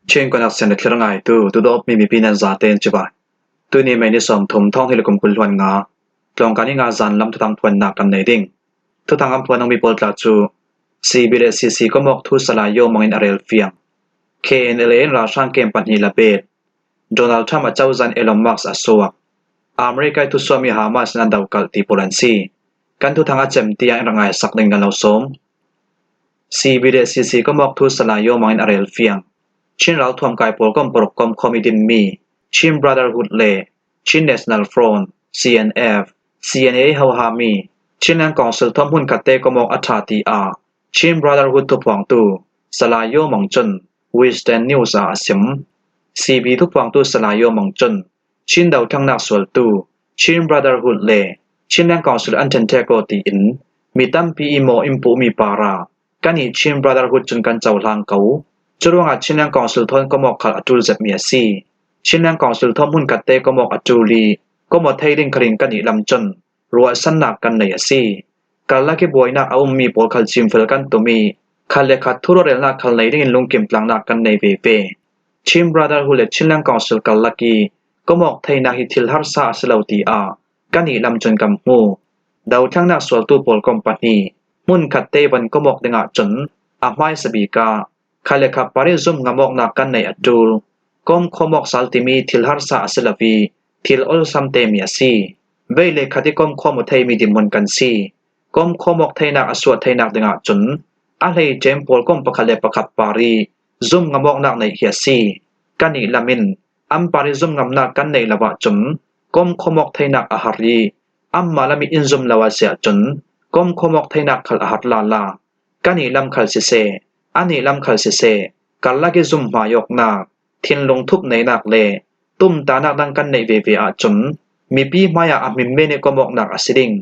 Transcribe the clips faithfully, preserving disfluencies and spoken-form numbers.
Chin Connection le thlir ngaitu, tu dawp mi mipi nan zate in cibai. Tuni May ni sawmthum, thawng hnih le kum kul hluan nga, tlawngkai ni nga zan lam thuthang phuannak kan nei ding. Thuthang an phuan mi pawl tla cu C B le C C kawmawk thu Salai Yaw Mang in a rel fiang. K N L A in ralhrang kem pahnih la bet. Donald Trump a cozah in Elon Musk a suak. America ih thusuahmi Hamas in an dokalh ti pawl an si. Kan thuthang a cem tiang in ra ngaisak ding kan lo sawm. C B le C C kawmawk thu Salai Yaw Mang in a rel fiang. Chin ralthuam kai pawl kawm paruk kawm khawm ih dinmi Chin Brotherhood le Chin National Front, C N F, C N A hohami Chinland Council thawm hmun khatte kawmawk a ṭha ti ah Chin Brotherhood thuphuangtu Salai Yaw Mang cun Western News ah a sim. C B thuphuangtu Salai Yaw Mang cun Chin dothlengnak sualtu Chin Brotherhood le Chinland Council an ṭhenṭhek aw tiin mi tampi ih maw in puhmi parah kan ih Chin Brotherhood cun kan cohlang ko. Curuangah Chinland Council thawn kawmawk khal a ṭul zetmi a si. Chinland Council thawm hmun khatte kawmawk a ṭul ih kawmaw thei ding khalin kan ih lam cun ruahsannak kan nei a si. Karlak ih buainak a ummi pawl khal cimfel kan tum ih khat le khat thuruahhilhnak khal nei dingin lungkim tlangnak kan nei veve. Chin Brotherhood le Chinland Council karlak ih kawmawk theinak hi thil harsa a si lo tiah kan ih lam cun kan hmu. Dothlengnak sualtu pawl kawm pahnih hmun khatte van kawmawk dingah cun a hmaisa bik ah khat le khat parih zumh ngamawknak kan neih a ṭul. Kawmkhawmawk sal timi thil harsa a si lo ih thil olsam temi a si. Vei le khat ih kawmkhawm aw theimi dinhmun kan si. Kawmkhawmawk theinak a suah theinak dingah cun a hleiṭem pawl kawm pakhat le pakhat parih zumh ngamawknak neih hi a si. Kan ih lam in an parih zumh ngamnak kan neih lo ahcun kawmkhawmawk theinak a har ih anmah lam ih in zum lo a si ahcun kawmkhawmawk theinak khal a har lala. Kan ih lam khal siseh, an ih lam khal siseh, karlak ih zumh hmai awknak, thinlung thup neinak le tumtahnak dang kan neih veve ahcun mipi hmaiah a hmin men ih kawmawknak a si ding.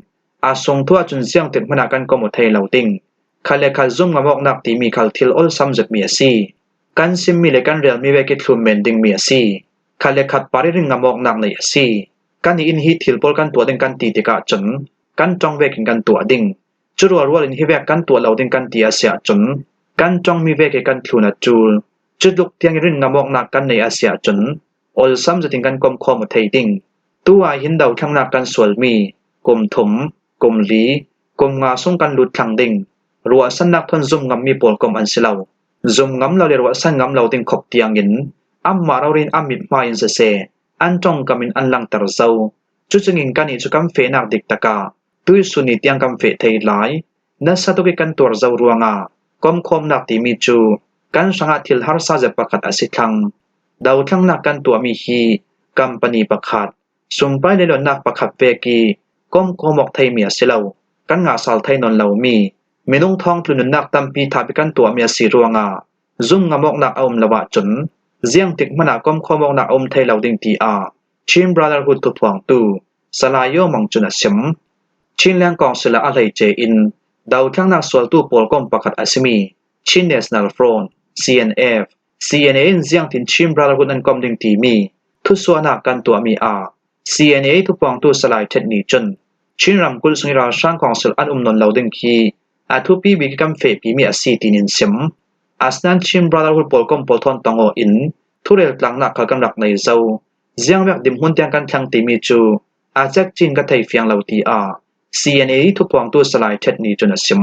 A sungthu ahcun ziangtik hmanah kan kawm aw thei lo ding. Khat le khat zumh ngamawknak timi khal thil olsam zetmi a si. Kan simmi le kan relmi vek ih thlum men dingmi a si. Khat le khat parih ring ngamawknak neih a si. Kan ih in hi thil pawl kan tuah ding kan ti tikah cun kan ṭong vekin kan tuah ding. Cu rualrual in hi vek kan tuah lo ding kan ti a si ahcun kan ṭongmi vek ih kan thlun a ṭul. Cutluk tiang ih rin ngamawknak kan neih a si ahcun olsam zetin kan kawmkhawm aw thei ding. Tu ah hin dothlengnak kan sualmi kum thum, kum li, kum nga sung kan lut thlang ding. Ruahsannak thawn zumh ngammi pawl kawm an si lo. Zumh ngam lo le ruahsan ngam lo ding khop tiangin anmah rori in an mit hmai in siseh, an ṭongkam in an langter zo. Cucingin kan ih cu kan fehnak dik takah tuihsun ni tiang kan feh thei lai. Nasa tuk ih kan tuar zo ruangah kawmkhawmnak timi cu kan hrangah thil harsa zet pakhat a si thlang. Dothlengnak kan tuahmi hi company pakhat, sumpai le luatnak pakhat vek ih kawmkhawm awk theimi a si lo. Kan ngahsal thei nawn lomi minung thawngtlu nunnak tampi thap ih kan tuahmi a si ruangah zumh ngamawknak a um lo ahcun ziangtik hmanah kawmkhawm awknak a um thei lo ding tiah Chin Brotherhood thuphuangtu Salai Yaw Mang cun a sim. Chinland Council ah a hleice in dothlengnak sualtu pawlkom pakhat a simi Chin National Front, C N F, C N A in ziangtin Chin Brotherhood an kawm ding timi thusuahnak kan tuahmi ah C N A thuphuangtu Salai Ṭhet Ni cun Chin ramkulh sungih ralhrang council an um nawn lo ding khi a thupi bik ih kan fehpimi a si tiin in sim. Asinain Chin Brotherhood pawlkom pawl thawn tong aw in thurel tlangnak khal kan rak nei zo. Ziangvek dinhmun tiang kan thleng timi cu a cekcin ka thei fiang lo tiah C N A thuphuangtu Salai Ṭhet Ni cun a sim.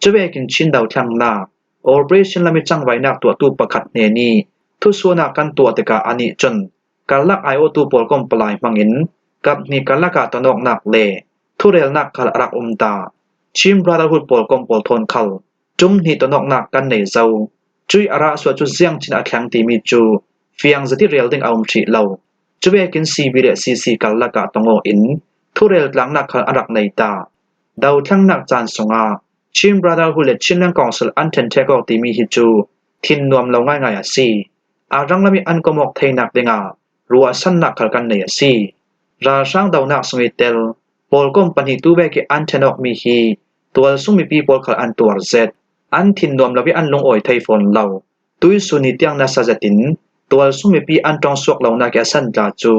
Cuvekin Chin dothlengnak Operation lam ih cangvainak tuahtu pakhat hnen ih thusuahnak kan tuah tikah anih cun karlak aiawhtu pawlkom palai hmangin kap hnih karlak ah tonawknak le thurelnak khal a rak um ta. Chin Brotherhood pawlkom pawl thawn khal ṭum hnih tonawknak kan nei zo. Cuih a rahsuah cu ziangcin a thleng timi cu fiang zet ih rel ding a um hrih lo. Cuvekin C B le C C karlak ah tong aw in thurel tlangnak khal a rak nei ta. Dothlengnak caan sungah Chin Brotherhood le Chinland Council an ṭhenṭhek awk timi hi cu thin nuam lo ngaingai a si. A ranglam ih an kawm awk theinak dingah ruahsannak khal kan nei a si. Ralhrang donak sung ih tel pawlkom pahnih tu vek ih an ṭhen awkmi hi tualsung mipi pawl khal an tuar zet. An thin nuam lo ih an lungawi thei fawn lo. Tuihsun ni tiang nasa zetin tualsung mipi an ṭong suak lonak ih a san tla cu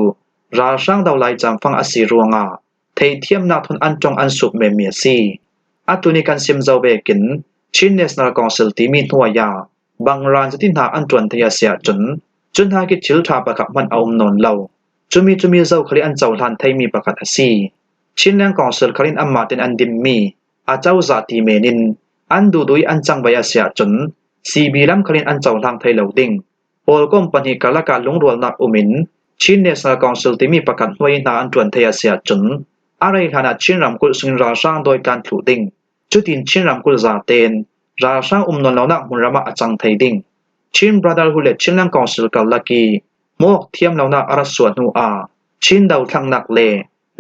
ralhrang do lai camfang a si ruangah theihthiamnak thawn an ṭong an sup menmi a si. A tuni kan sim zo vekin Chin National Council timi hnuai ah bang ran zati hna an ṭuan thei a si ahcun, cu hna khi thil ṭha pakhat hmanh a um nawn lo. Cumi cumi zo khal in an cohlan theimi pakhat a si. Chinland Council khal in anmah tein an dinmi acozah ti men in an duhduh i an cangvai a si ahcun, C B lam khal in an cohlang thei lo ding. Pawlkom pahnih karlak ah lungrualnak um in Chin National Council timi pakhat hnuai hna an ṭuan thei a si ahcun, a rei hlan ah Chin ramkulh sungin ralhrang dawi tlan thluh ding. Cutin Chin ramkulh zaten ralhrang um nawn lonak hmunram ah a cang thei ding. Chin Brotherhood le Chinland Council karlak i hmuak thiam lonak a rak suah hnu ah Chin dothlangnak le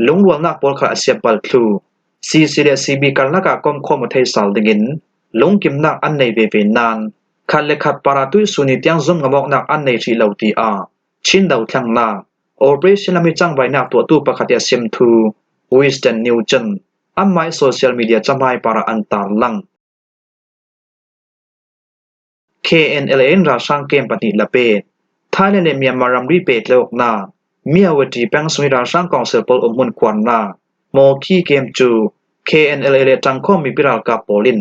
lungrualnak pawl khal a siap bal thlu. C C le C B karlak ah komkhawm aw thei sal dingin lungkimnak an nei veve nain, khat le khat para tuihsun i tiang zumh ngam awknak an nei hrih lo, tiah Chin dothlangnak Operation lam i cangvainak tuahtu pakhat i a sim thu Wisden New cun amah i social media cahmai par ah an tarlang. K N L A in ralhrang kem pahnih la pet. Thailand le Myanmar ramri pehtlaihnak Myawaddy peng sung i ralhrang kawngsil pawl umhmun khuarnak Mawkhi kem cu K N L A le ṭangkhawm mipi ralkap pawl in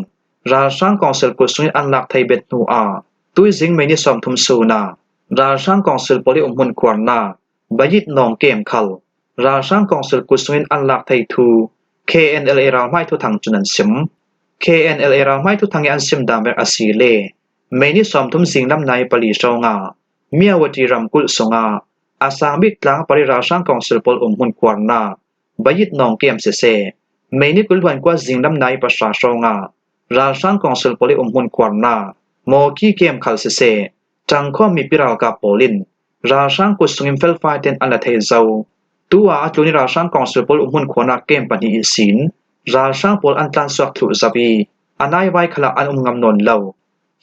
ralhrang kawngsil kut sungin an lak thei bet hnu ah tuizing May ni sawmthum sun ah ralhrang kawngsil pawl i umhmun khuarnak Bayit Nawng kem khal ralhrang kawngsil kut sungin an lak thei thu K N L A ralhmai thuthang cun an sim. K N L A ralhmai thuthang i an sim dan vek a si le May ni sawmthum zinglam nai pali hrawngah Myawaddy ramkulh sungah a sang bik tlang pali ralhrang kawngsil pawl umhmun khuarnak Bayit Nawng kem siseh, May ni kul hluan kua zinglam nai pahra hrawngah ralhrang kawngsil pawl i umhmun khuarnak Mawkhi kem khal siseh, ṭangkhawm mipi ralkap pawl in ralhrang kut sungin felfai tein an la thei zo. Tu ah a tlun i ralhrang kawngsil pawl umhmun khuarnak kem pahnih ihsin ralhrang pawl an tlansuak thluh zo i a naivai khalah an um ngam nawn lo.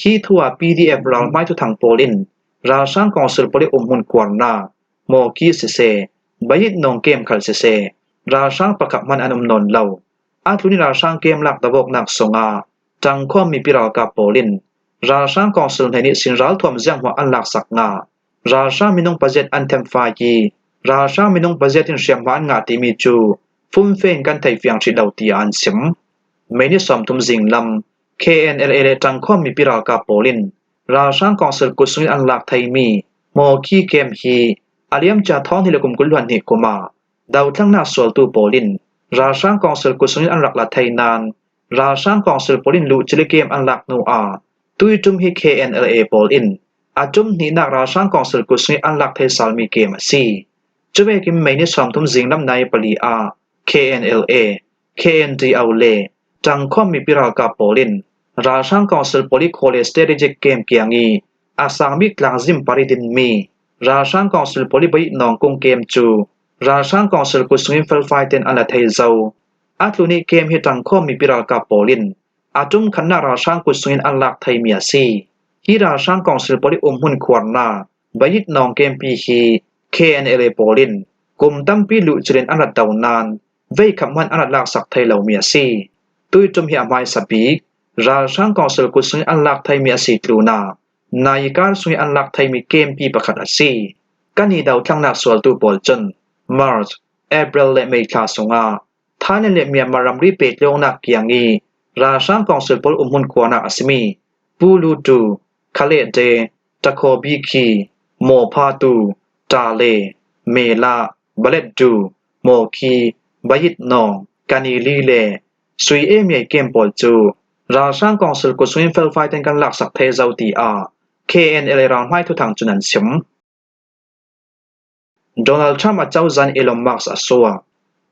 Hi thu ah P D F ralhmai thuthang pawl in ralhrang kawngsil pawl i umhmun khuarnak Mawkhi siseh, Bayit Nawng kem khal siseh, ralhrang pakhat hmanh an um nawn lo. A tlun i ralhrang kem lak dovawknak sungah ṭangkhawm mipi ralkap pawl in ralhrang kawngsil hnen ihsin ralthuam zianghmuah an laksak ngah. Ralhrang minung paziat an themfai i ralhrang minung paziat in hriamhma an ngah timi cu fumfe in kan theih fiang hrih lo, tiah an sim. May ni sawmthum zinglam K N L A le ṭangkhawm mipi ralkap pawl in ralhrang kawngsil kut sungin an lak theimi Mawkhi kem hi a liamcia thawng hnih le kum kul hluan hnih kum ah dothlangnak sualtu pawl in ralhrang kawngsil kut sungin an rak la thei nain ralhrang kawngsil pawl in luhcil i kem an lak hnu ah tuiṭum hi K N L A pawl in a ṭum hnihnak ralhrang kawngsil kut sungin an lak thei salmi kem a si. Cuvekin May ni sawmthum zinglam nai pali ah K N L A, K N D O le ṭangkhawm mipi ralkap pawl in ralhrang kawngsil pawl i khaw le strategic kem kiang i a sang bik tlang zim par i dinmi ralhrang kawngsil pawl i Bayit Nawng kung kem cu ralhrang kawngsil kut sungin felfai tein an la thei zo. A tlun i kem hi ṭangkhawm mipi ralkap pawl in a ṭum khatnak ralhrang kut sungin an lak theimi a si. Hi ralhrang kawngsil pawl i umhmun khuarnak Bayit Nawng kempi hi K N L A pawl in kum tampi luhcil in an rak do nain veikhat hmanh an rak laksak thei lomi a si. Tuiṭum hi a hmaisa bik ralhrang kawngsil kut sungin an lak theimi a si tlunah naikar sungin an lak theimi kempi pakhat a si. Kan i dothlangnak sualtu pawl cun March, April le May thla sungah Thailand le Myanmar ramri pehtlaihnak kiang i ralhrang kawngsil pawl umhmun khuarnak a simi Pulutu, Khalede, Takhobiki, Mawphatu, Tale, Mela, Baletdu, Mawkhi, Bayit Nawng, Kanili le Sui Emiai kem pawl cu ralhrang kawngsil kut sungin felfai tein kan laksak thei zo, tiah K N L A ralhmai thuthang cun an sim. Donald Trump acozah in Elon Musk a suak.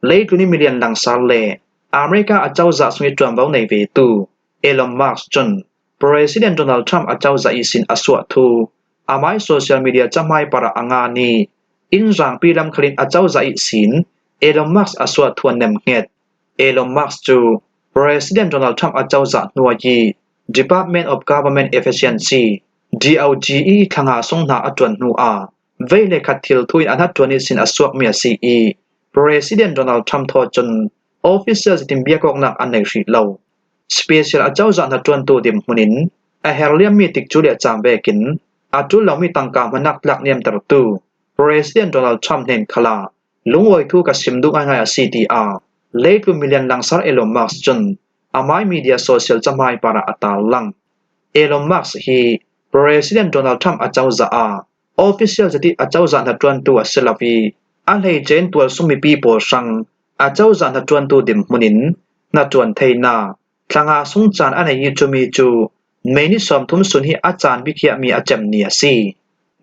Leitlun i milian langsar le America acozah sung i ṭuanvo nei vetu Elon Musk cun President Donald Trump acozah ihsin a suah thu amai social media cahmai par ah a ngan i inzangpi lam khal in acozah ihsin Elon Musk a suah thu an nemhnget. Elon Musk cu President Donald Trump acozah hnuai i Department of Government Efficiency, D O G E, thlanga sung hna a ṭuan hnu ah vei le khat thil thu in a hnaṭuan ihsin a suakmi a si i President Donald Trump thaw cun official zetin biakawknak an nei hrih lo. Special acozah hnaṭuantu dinhmun in a herh liammi tikcu le a caan vekin a ṭul lomi tangka hmannak tlak niamtertu President Donald Trump hnen khal ah lungawi thu ka sim duh ngaingai a si, tiah leitlun milian langsar Elon Musk cun amai media social cahmai par ah a tarlang. Elon Musk hi President Donald Trump acozah a official zati acozah hnaṭuantu a si lo i, a hleice in tualsung mipi pawl hrang acozah hnaṭuantu dinhmun in hnaṭuan theina thla nga sung caan a nei i, cumi cu May ni sawmthum sun hi a caan bikhiahmi a cem ni a si.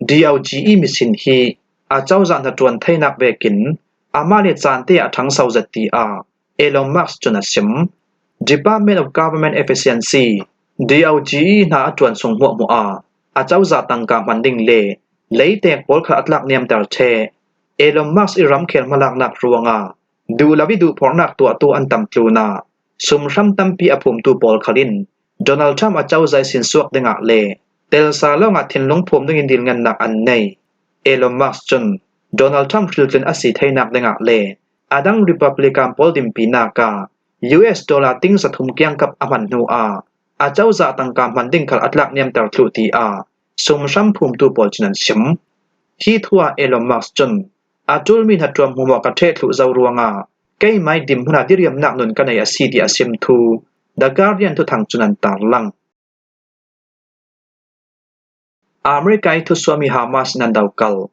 D O G E mission hi acozah hnaṭuan theinak vekin amah le caan te ah a ṭhangso zet, tiah Elon Musk cun a sim. Department of Government Efficiency, D O G E hna a ṭuan sung hmuahhmuah ah acozah tangka hman ding le leitek pawl khal a tlak niamter ṭheh. Elon Musk i ramkhel hmalaknak ruangah duh lo i duhphorhnak tuahtu an tam tlunah sumhram tampi a phumtu pawl khal in Donald Trump acozah i sinsuak dingah le telsa lawngah thinlung phum dingin dilngennak an nei. Elon Musk cun Donald Trump hriltlun a si theinak dingah le a dang Republican pawl dinpinak ah U S dollar ting zathum kiangkap a hman hnu ah acozah tangka hman ding khal a tlak niamter thluh, tiah sumhram phumtu pawl cun an sim. Hi thu ah Elon Musk cun a ṭulmi hnaṭuan hmuahhmuah ka ṭheh thluh zo ruangah keimah i dinhmun ah diriamnak nun ka nei a si, tiah a sim thu The Guardian thuthang cun an tarlang. America i thusuahmi Hamas in an dokalh.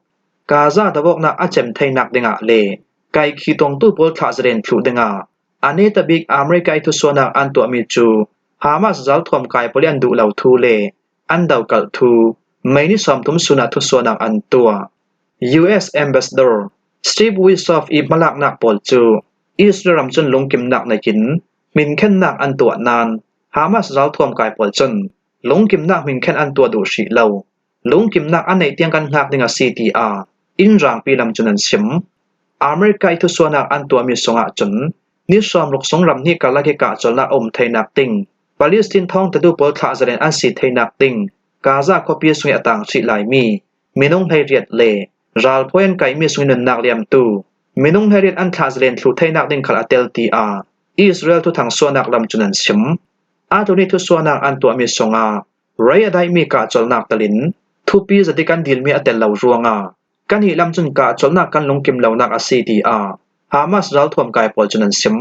Gaza davawknak a cem theinak dingah le kaihkhih tongtu pawl thlah zalen thluh dingah a netabik America i thusuahnak an tuahmi cu Hamas zalthuam kai pawl i an duh lo thu le an dokalh thu May ni sawmthum sun ah thusuahnak an tuah. U S Ambassador Steve Witkoff i hmalaknak pawl cu Israel ram cun lungkimnak nei in hminkhennak an tuah nain Hamas zalthuam kai pawl cun lungkimnak hminkhen an tuah duh hrih lo. Lungkimnak an neih tiang kan hngak ding a si, tiah in rangpi lam cun an sim. America i thusuahnak an tuahmi sungah cun ni sawmruk sung ram hnih karlak i kahcolhnak a um theinak ding, Palestine thawngtatu pawl thlah zalen an si theinak ding, Gaza khuapi sung i a tang hrih laimi minung hleiriat le ralphawi an kaihmi sung i nunnak liamtu minung hleiriat an thlah zalen thluh theinak ding khal a tel, tiah Israel thuthang suahnak lam cun an sim. Atu nih thusuahnak an tuahmi sungah rei a daihmi kahcolhnak telin thupi zati kan dilmi a tel lo ruangah kannih lam cun kahcolhnak kan lungkim lonak a si, tiah Hamas ralthuam kai pawl cun an sim.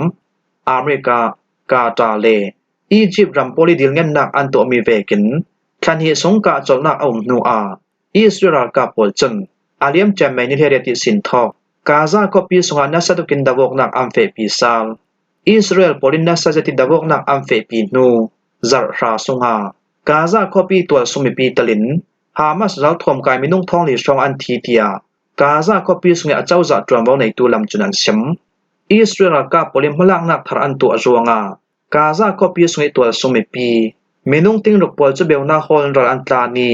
America, Qatar le Egypt ram pawl i dilngennak an tuahmi vekin thla hnih sung kahcolhnak a um hnu ah Israel ralkap pawl cun a liamcia May ni hleiriat ihsin thawk Gaza khuapi sungah nasa tukin davawknak an fehpi sal. Israel pawl in nasa zet i davawknak an fehpi hnu zarh hra sungah Gaza khuapi tualsung mipi telin Hamas ralthuam kai minung thawngli hrawng an thi, tiah Gaza khuapi sung i acozah ṭuanvo neitu lam cun an sim. Israel ralkap pawl in hmalaknak thar an tuah ruangah Gaza khuapi sung i tualsung mipi minung tingruk pawl cu beunak hawl in ral an tlan i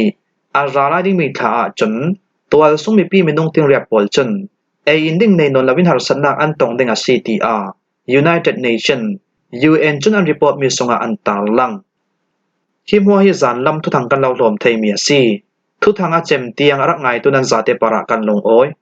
a ra lai dingmi thla ahcun tualsung mipi minung tingriat pawl cun ei in ding nei nawn loin harsatnak an tong ding a si, tiah United Nation, U N cun an reportmi sungah an tarlang. Hi hmuah hi zanlam thuthang kan lo hlawm theimi a si. Thuthang a cem tiang a rak ngaitu nan zate parah kan lungawi.